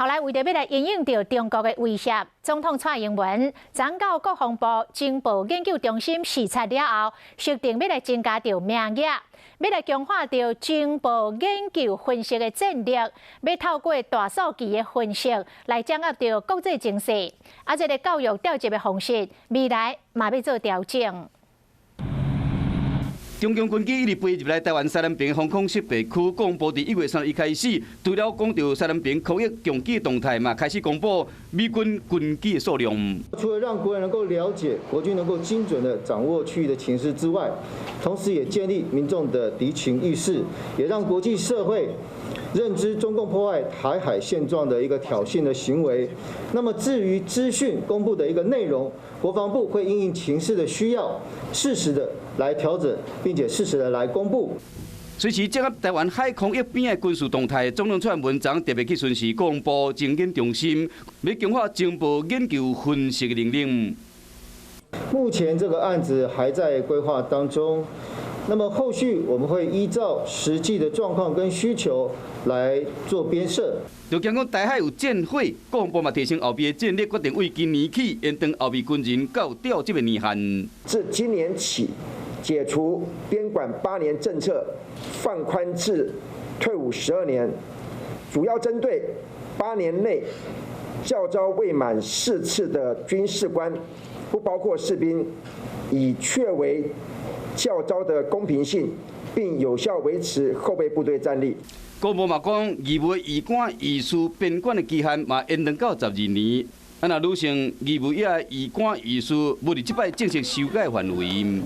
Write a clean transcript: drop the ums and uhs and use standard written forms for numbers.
後來為著欲來因應著中國的威脅，總統蔡英文昨到國防部情報研究中心視察了後，設定欲來增加著名額，欲來強化著情報研究分析的戰力，欲透過大數據的分析來掌握著國際情勢。啊，這个教育調集的方式，未來嘛欲做調整。中共軍機一直飛入來台灣西南邊防空識別區，國防部佇1月31開始，除了講著西南邊空域共機動態嘛，開始公布美軍軍機的數量。除了讓國人能夠了解國軍能夠精準的掌握區域的情勢之外，同時也建立民眾的敵情意識，也讓國際社會認知中共破壞台海現狀的一個挑釁的行為。那麼至於資訊公布的一個內容，國防部會因應情勢的需要，適時的來調整，並且適時的來公布。隨時掌握台灣海空域邊的軍事動態，總統蔡英文昨特別去巡視國防部情研中心，欲強化情報研究分析的能力。目前這個案子還在規劃當中，那麼後續我們會依照實際的狀況跟需求來做編設。就驚講台海有戰火，國防部嘛提升後備的戰力，決定為今年起延長後備軍人到調集的年限。自今年起，解除編管8年政策，放寬至退伍12年，主要針對8年內教召未滿4次的軍事官，不包括士兵，以確維教召的公平性，並有效維持後備部隊戰力。國防部嘛講，義務役官醫師編管的期限嘛延長到12年。啊，若女性義務役醫官醫師，無佇這擺正式修改範圍。